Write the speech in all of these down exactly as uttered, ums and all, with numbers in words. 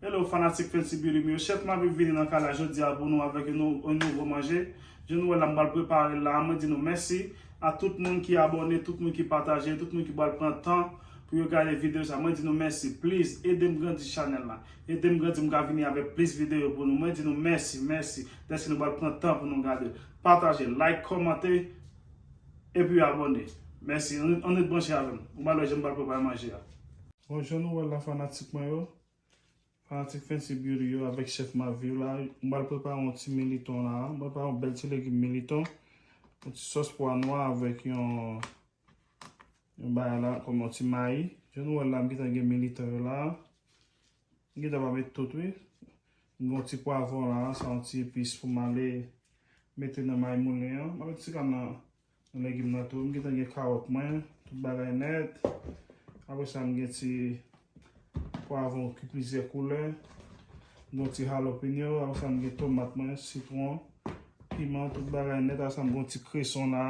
Hello fanatik Fancy Beauty m yo, Chef Mavi vini nan kay la jodi a pou nou avèk yon nou- yon nouvo manje. Jan nou wè la m pral prepare l la, mwen di nou mèsi a tout moun ki abòne, tout moun ki pataje, tout moun ki pral pran tan pou yo gade videyo sa. Mwen di nou mèsi, please ede m grandi chanèl la. Ede m grandi, m ka vini avèk plis videyo pou nou. Mwen di nou mèsi, mèsi dèske nou pral pran tan pou nou gade. Pataje, like, kòmante, epi abòne. Mèsi, ann ret branche avè m. Ou pral wè jan m pral prepare manje a. Bon, jan nou wè l la fanatik mwen yo, fanatik Fancy Beauty yo avèk Chef Mavi la, m pral prepare yon ti militon la, m pral prepare yon bèl ti legim militon, yon ti sòs pwa nwa avèk yon, yon bagay la, kòm yon ti mayi. Jan nou wè l la, m gentan gen militon yo la, m gentan pa met tout wi. M gen yon ti pwavwon la, sa yon ti epis pou m ale mete nan mayi moulen an. M ap met ti kann nan, nan legim nan tou. M gentan gen kawòt mwen, tout bagay nèt. Apre sa, m gen ti pwavwon ki plizyè koulè. M gen yon ti jalapeño. Apre sa, m gen tomat mwen, sitwon, piman, tout bagay nèt. Apre sa, m gen yon ti kreson la.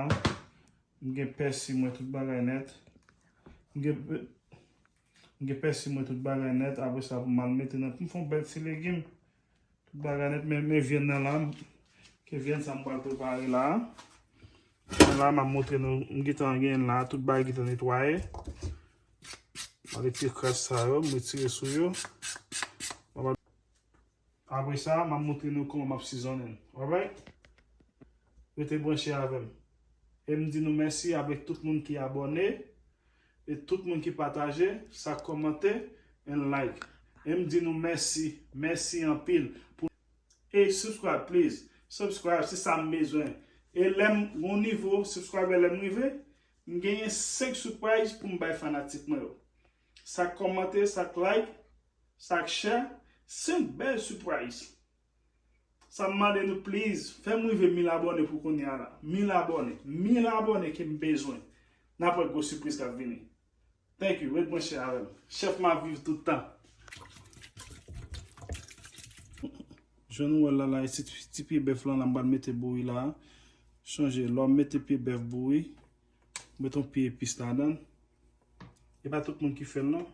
M gen pèsi mwen, tout bagay nèt. M gen, m gen pèsi mwen, tout bagay nèt. Apre sa, pou m al mete nan, pou m fè yon bèl ti legim. Tout bagay nèt, men, men vyann nan la, ke vyann sa m pral prepare la. Vyann la, m ap montre nou, m gentan gen la, tout bagay gentan netwaye. M ap retire kras sa yo, m retire sou yo. M ap Apre sa, m ap montre nou kòman m ap sizonnen l. Alright? Rete branche avè m. E m di nou mèsi avèk tout moun ki abòne, e tout moun ki pataje, sa kòmante, and like. E m di nou mèsi, mèsi anpil. Pou, e subscribe, please. Subscribe, se sa m bezwen. E lè m gon nivo subscriber lè m rive, m genyen senk surprise pou m bay fanatik mwen yo. Sa k kòmante, sa k like, sa k share, se yon bèl surprise. Sa m mande nou, please, fè m rive mil abòne pou kounye a la. Mil abòne. Mil abòne ke m bezwen. N ap wè gwo sipriz k ap vini. Thank you. Ret branche avè m. Chef Mavi tout tan. Jan nou wè l la, la, e ti, ti pye bèf lan la, m pral mete bouri la. Chonje, lè w mete pye bèf bouri, mete yon pye epis ladan l. E pa tout moun ki fè l, non.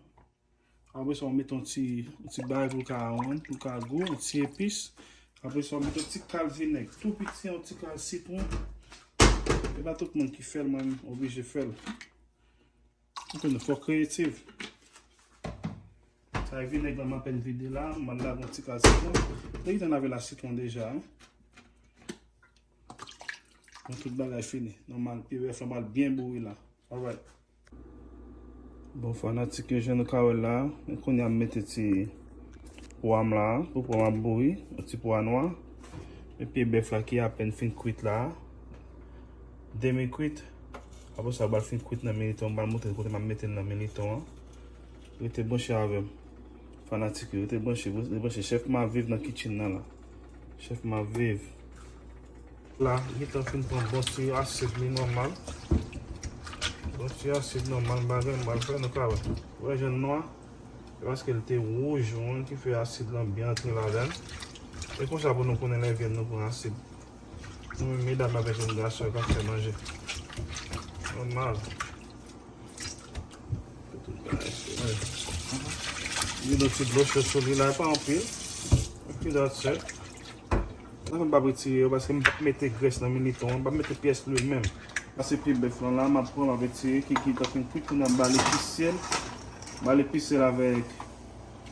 Apre sa, w mete yon ti, yon ti bagay pou l ka wonn, pou l ka gou, yon ti epis. Apre sa, w mete yon ti kal vinèg tou piti, yon ti kal sitwon. E pa tout moun ki fè l, mwen menm oblije fè l. Ou konnen, fò kreyatif. Sa e vinèg la, m apèn vide la, m al lage yon ti kal sitwon. Te gentan lave la sitwon deja, hein. Bon, tout bagay fini. Nòmal, pye bèf lan pral byen bouri la. Alright. Bon, fanatik yo, jan nou ka wè la, men kounye a m mete ti pwa m la, pou pwa m ap bouri, yon ti pwa nwa. Men pye bèf la ki apèn fin kwit la, demi kwit. Apre sa, l pral fin kwit nan militon, m pral montre n kote m ap mete l nan militon an. Rete branche avè m. Fanatik yo, rete branche, rete branche. Chef Mavi nan kitchen nan la. Chef Mavi. La, li gentan fin pran bon ti asid li nòmal. Bon ti asid nòmal, bagay m pral fè, nou ka wè. Wè jan l nwa. Se paske l te wouj, wi, ki fè asid lan byen antre ladan l. E konsa pou nou konnen lè vyann nou pran asid. Nou menm medam avèk jèn gason yo k ap fè manje. Nòmal. Tout bagay se manje. Vide yon ti dlo cho sou li la, pa anpil. Anpil dat sèl. Nan fè m p ap retire yo, paske m p ap mete grès nan militon an, m p ap mete pyès lwil menm. Sa se pye bèf lan la, m ap pran, m ap retire, ki, ki gentan fin kwit, kounye a m ba l epise l. M ba l epise l avèk,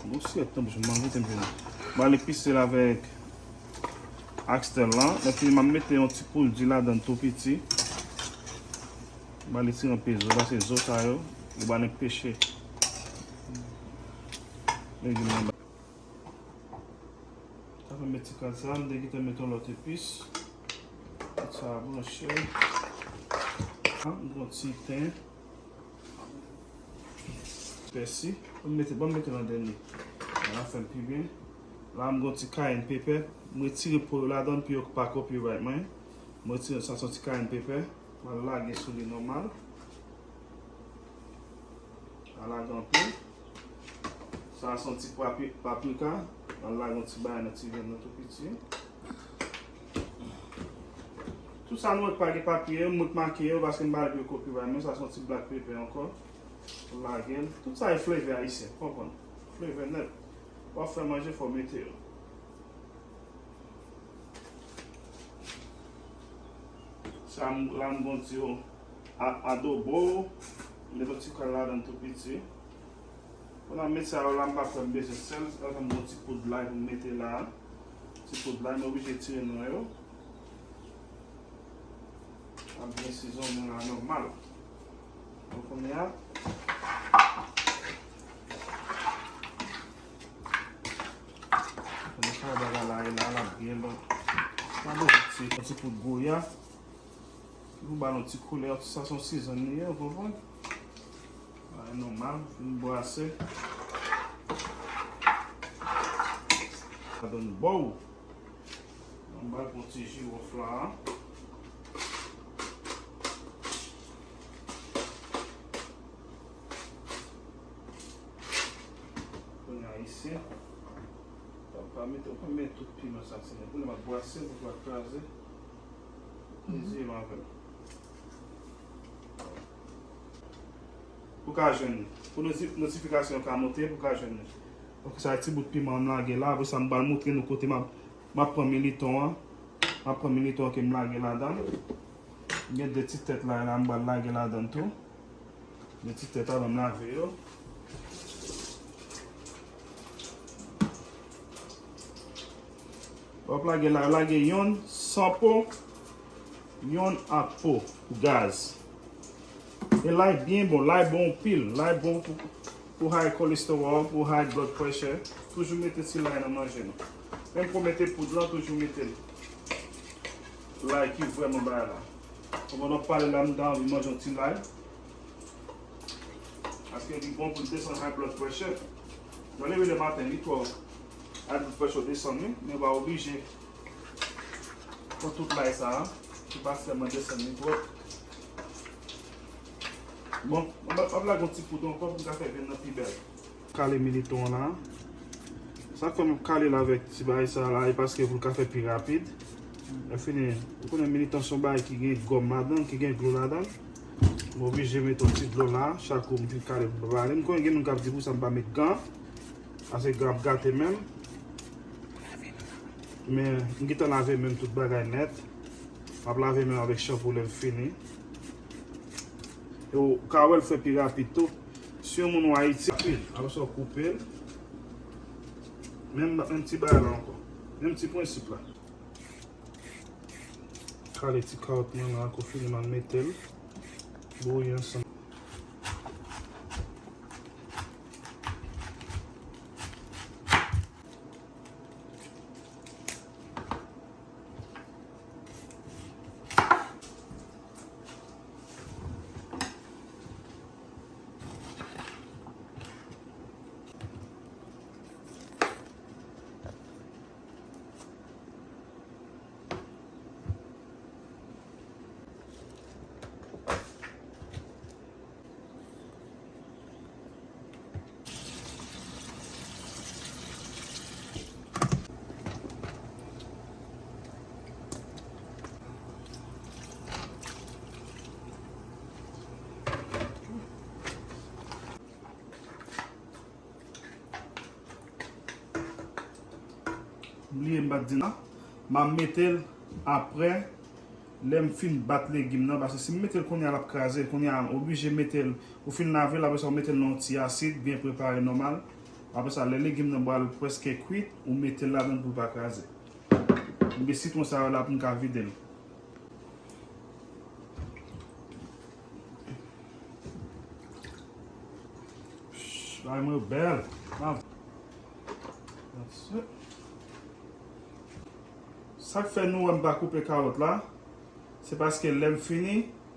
bon, syèt, tanpri, m manke, te m vini. M ba l epise l avèk Axtel lan. Lè fini, m ap mete yon ti poul di ladan l tou piti. M ba li ti ranpe zo, paske zo sa yo, yo ba li peche. Legim nan ba. Sa fè m met ti kal sa, m te gentan met yon lòt epis. Met sa a branche. Ah, m gen yon ti ten. Pèsi. Ban m mete, ban m mete l an dènye. Sa va fè l pi byen. La, m gen yon ti cayenne pepper. M retire po yo ladan l pou yo pa copyright mwen. M retire sa, se yon ti cayenne pepper. M al lage sou li nòmal. Pa lage anpil. Sa a se yon ti papi-, paprika. M al lage yon ti bagay nan ti vyann nan tou piti. Tout sa nou wè k pa gen papye yo, m ret make yo paske m pa vle pou yo copyright mwen. Sa se yon ti black pepper ankò. Lage l. Tout sa e flavor ayisyen, konprann. Flavor nèt. W ap fè manje, fò w mete yo. Sa m, la m gon ti yo a, adobo, m met yon ti kal ladan tou piti. Pandan m met sa yo la, m pa kwè m bezwen sèl, sa fè m gon ti poud lay pou m mete la. Ti poud lay, m oblije tire non yo. Ap byen sizonnen la nòmal. Donk, kounye a, kounye a bagay la, e la, l ap byen bon. Sa bon, ti, ti poud goya. Pou ba l yon ti koulè, sa se yon season li ye, ou konprann? Bagay nòmal, fin bwase. Sa donn bò. Anba pou ti jiwòf la. Kounye a isi. Ou pa mete, ou pa mete tout piman sa, se kounye a m ap bwase pou pa kraze. Plezi m avè l. Pou ka jwenn li. Pou noti-, notifikasyon yo ka monte, pou ka jwenn li. Ok, sa ti bout piman m lage la. Apre sa, m pral montre nou kote m ap, m ap pran militon an. M ap pran militon an ke m lage ladan l. Gen de ti tèt la, la m pral lage ladan l tou. Gen ti tèt avan m lave yo. W ap lage la, lage yonn san po, yonn ak po pou gaz. E lay byen bon, lay bon anpil, lay bon pou, pou high cholesterol, pou high blood pressure. Toujou mete ti lay nan manje nou. Menm pou mete poud lan, toujou mete l. Lay ki vrèman bay la. Pandan w ap pale la, m ta anvi manje yon ti lay. Paske li bon pou l desann high blood pressure. Mwen leve le maten, li twò, high blood pressure desann, wi, men w pa oblije pran tout lay sa a, ki pa sèlman desann li twòp. Bon, m ap, m ap lage yon ti poud ankò pou m ka fè vyann nan pi bèl. Kale militon an la. Sa k fè m ap kale l avèk ti bagay sa la, e paske pou l ka fè pi rapid. Lè fini, ou konnen militon se yon bagay ki gen gòm ladan l, ki gen dlo ladan l. M oblije mete yon ti dlo la, chak kou m fin kale l pou m pa pale. M konnen gen moun k ap di pou sa m pa met gan, paske gan ap gate men m. Men, m gentan lave men m tout bagay nèt. M ap lave men m avèk chanpou lè m fini. E ou ka wè l fè pi rapid tou. Si yon moun w Ayiti, apre sa w koupe l. Menm, menm ti bagay la ankò. Menm ti prensip la. Kale ti kawòt mwen la, kou fini m al mete l. Bouyi ansanm. Bliye m pa t di n la. M ap mete l apre, lè m fin bat legim nan, paske si m mete l kounye a, l ap kraze. Kounye a, m oblije mete l, ou fin lave l, apre sa, ou mete l nan yon ti asid byen prepare nòmal. Apre sa, lè legim nan pral prèske kwit, ou mete l ladan l pou l pa kraze. Oubyen sitwon sa yo la pou m ka vide l. Bagay mwen yo bèl. Sa k fè nou wè m pa koupe kawòt la, se paske lè m fini,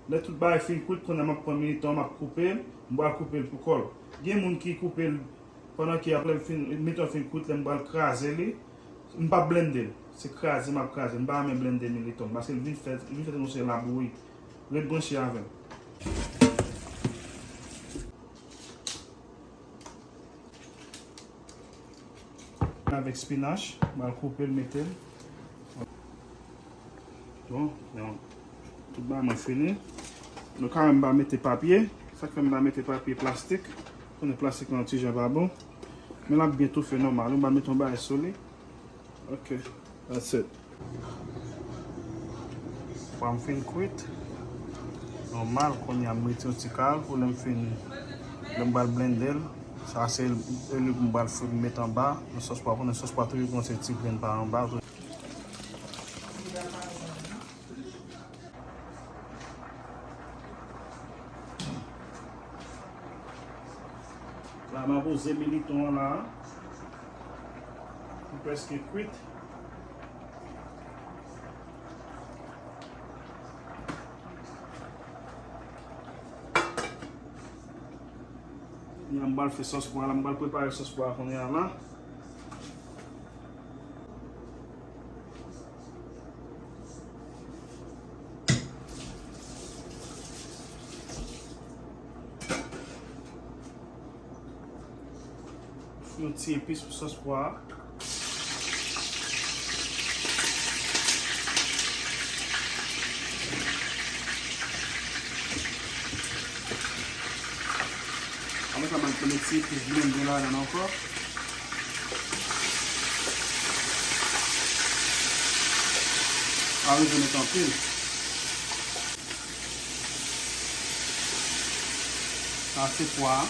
lè tout bagay fin kwit, kounye a m ap pran militon, m ap koupe l, m pral koupe l pou kò l. Gen moun ki koupe l pandan ke ap lè m fin, militon fin kwit, lè m pral kraze li, m p ap blende l. Se kraze m ap kraze. M pa renmen blende militon, paske l vin fè, l vin fè yon seri labouyi. Ret branche avè m. Avèk spinach, m al koupe l, mete l. Bon, bon. Tout bagay mwen fini. Nou ka wè m pa mete papye. Sa k fè m pa mete papye plastik. Konnen plastik lan ti jan pa bon. Men l ap byen toufe nòmal. Ou ba mete yon bagay sou li. Ok. That's it. Pwa m fin kwit. Nòmal, kounye a m retire yon ti kal pou lè m fin, lè m pral blende l. Sa se li pou m pral fri m met anba. Nan sòs pwa, konnen sòs pwa toujou gen yon ti grenn pa anba. La, m a poze militon an la. Li prèske kwit. Kounye a m pral fè sòs pwa la, m pral prepare sòs pwa kounye a la. Yon ti epis pou sòs pwa a. Apre sa, m ap mete ti epis byen byen ladan ankò. Pa bezwen met anpil. Sa se pwa a.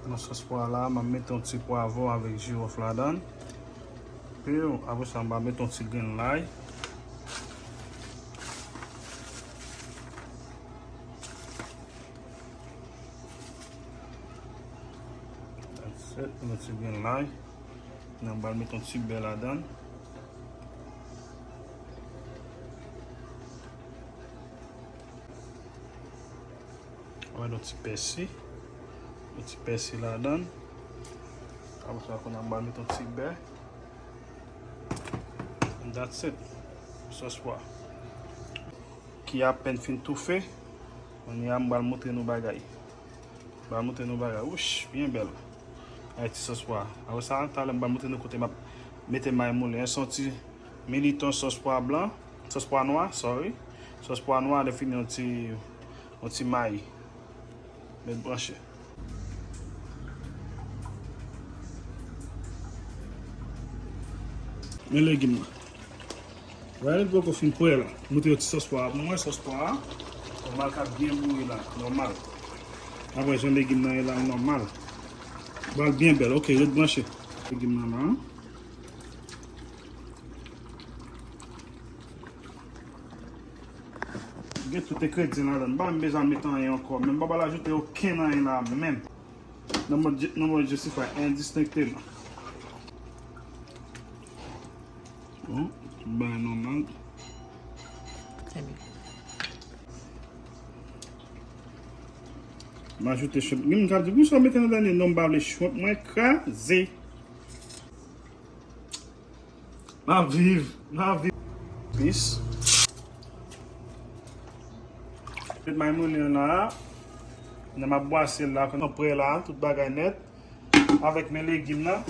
Nan sòs pwa la, m ap mete yon ti pwavwon avèk jiwòf ladan l. Piw, apre sa, m va mete yon ti grenn lay. That's it, yon ti grenn lay. N ap pral mete yon ti bè ladan l. Mwen yon ti pèsi. Yon ti pèsi ladan l. Apre sa, kounye a m pral mete yon ti bè. And that's it. Sòs pwa. Ki apèn fin toufe. Kounye a m pral montre nou bagay. M pral montre nou bagay. Wouch, byen bèl. Ay, ti sòs pwa. Apre sa, talè m pral montre nou kote m ap mete may moulen an. Se yon ti militon sòs pwa blan. Sòs pwa nwa, sorry. Sòs pwa nwa, lè fini yon ti, yon ti mayi. Met branche. Men legim nan. Wè, li poko fin prè la. Moutre yo ti sòs pwa a pou mwen, sòs pwa a. Nòmal k ap byen bouyi la, nòmal. Apre jan legim nan ye la, nòmal. Pral byen bèl, ok, ret branche. Legim nan la. Gen tout engredyan ladan. M pa menm bezwen met anyen ankò. Menm m pa pral ajoute okenn anyen la menm. Nan mòd, nan mòd Jessica, endistenkteman. Bon, tout bagay nòmal. Trè byen. M ajoute shrimp. Gen moun k ap di, "Poukisa w mete nan dènye?" Non, m pa vle shrimp mwen kraze. M ap viv, m ap viv. Pis. Met may moulen an la. Kounye a m ap bwase l la, kounye a prè la, tout bagay nèt. Avèk men legim nan.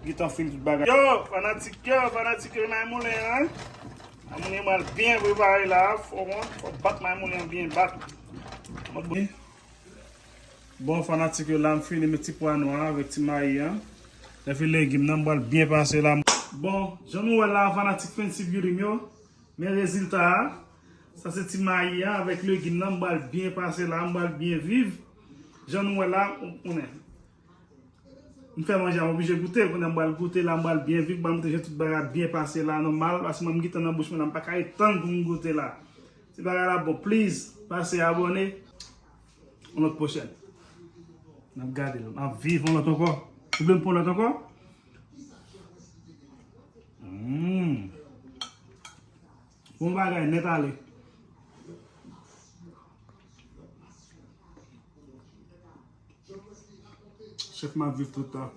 Gentan fini tout bagay. Yo, fanatik yo, fanatik yo, may moulen an. May moulen an pral byen prepare la. Fò, fò bat may moulen an byen bat. Bon, fanatik yo, la m fini met ti pwa nwa avèk ti mayi an. Epi legim nan, m pral byen pase la. Bon, jan nou wè la, fanatik Fancy Beauty m yo, men rezilta a. Sa se ti mayi an avèk legim nan, m pral byen pase la, m pral byen viv. Jan nou wè la, ou konnen. M fè manje a, m oblije goute, kounye a m pral goute la, m pral byen viv, m pral montre jan tout bagay ap byen pase la, nòmal, paske mwen m gentan nan bouch mwen la, m pa ka ret tann pou m goute la. Ti bagay la bon, please, pase abòne. Yon lòt pwochèn. N ap gade l. N ap viv yon lòt ankò. Ou vle m pran yon lòt ankò? Mm. Bon bagay, nèt ale. Chèf m ap viv tout tan.